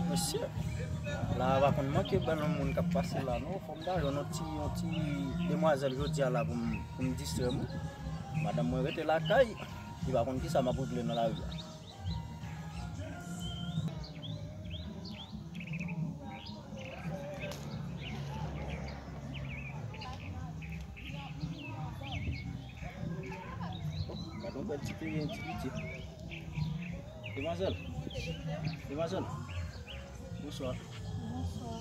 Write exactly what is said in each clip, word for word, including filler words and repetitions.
Mesye, la a pa konn manke bèl yon moun k ap pase la non. Fò m ta jwenn yon ti, yon ti demwazèl jodi a la pou m, pou m distrè m. Madanm mwen rete lakay, li pa konn kisa m ap regle nan lari a. Oh, gade yon bèl ti peyi, yon ti pitit. Demwazèl, demwazèl, bonswa. Bonswa.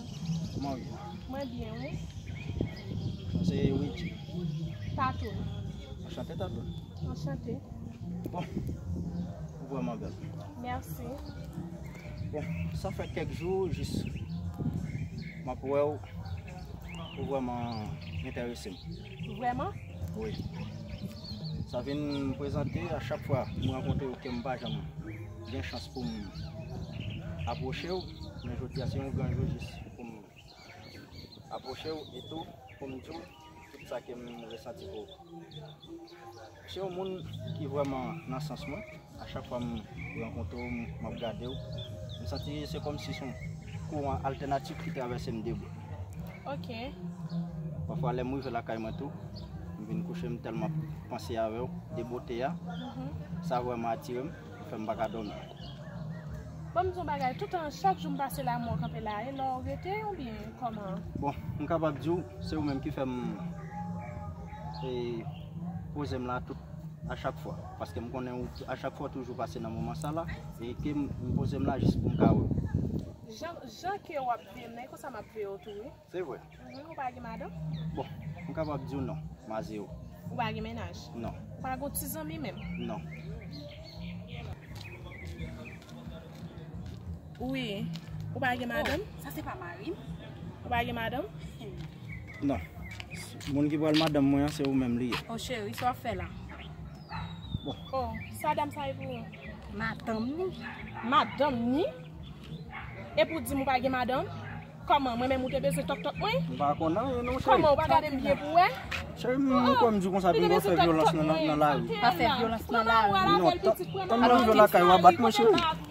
Kòman w ye? Mwen byen, wi. Mwen se Widji. Tatoun. Anchante, Tatoun. Anchante. Bon, ou vrèman bèl. Mèsi. Bon, sa fè kèk jou, jis m ap wè w, ou vrèman enterese m. Vrèman? Wi. Sa vin prezante a chak fwa m rankontre w ke m pa janm gen chans pou m apwoche w, men jodi a se yon gran jou jis pou m apwoche w e tou pou m di w tout sa ke m resanti pou ou. Se yon moun ki vrèman nan sans mwen. A chak fwa m rankontre w, m ap gade w, m santi se kòmsi se yon kouran altènatif ki travèse m de bò. Ok. Pafwa, lè m rive lakay mwen tou, m vin kouche, m tèlman panse avè w, de bote a, mhm, sa vrèman atire m, fè m pa ka dòmi. Bon, m di yon bagay, toutan, chak jou m pase la, mwen kanpe la, e lè w rete, oubyen kòman? Bon, m kapab di w, se ou menm ki fè m, e, poze m la tout a chak fwa. Paske m konnen ou, a chak fwa, ou toujou pase nan moman sa la, e ke m, m poze m la jis pou m ka wè w. Jan, jan ke w ap veye m nan, e konsa m ap veye w tou, wi. Se vre. Mhm, ou pa gen madanm? Bon, m kapab di w non, m a zewo. Ou pa gen mennaj? Non. Ou pa gen ti zanmi menm? Non. Wi. Ou pa gen madanm? Oh, sa se pa mari m. Ou pa gen madanm? Non. Moun ki pral madanm mwen an, se ou menm li ye. Oh, cheri, sa w ap fè la? Bon. Oh, sa dam sa ye pou ou? Madanm ni. Madanm ni? Epi w di m ou pa gen madanm? Kòman, mwen menm ou te bezwen tòk tòk mwen? M pa konn anyen non, cheri. Kòman, ou pa gade m byen pou wè? Cheri, m kwè m di w konsa, vin pa fè vyolans nan, nan, nan lari. Pa fè vyolans nan lari. Non, tan, tann m rive lakay, w a bat mwen, cheri.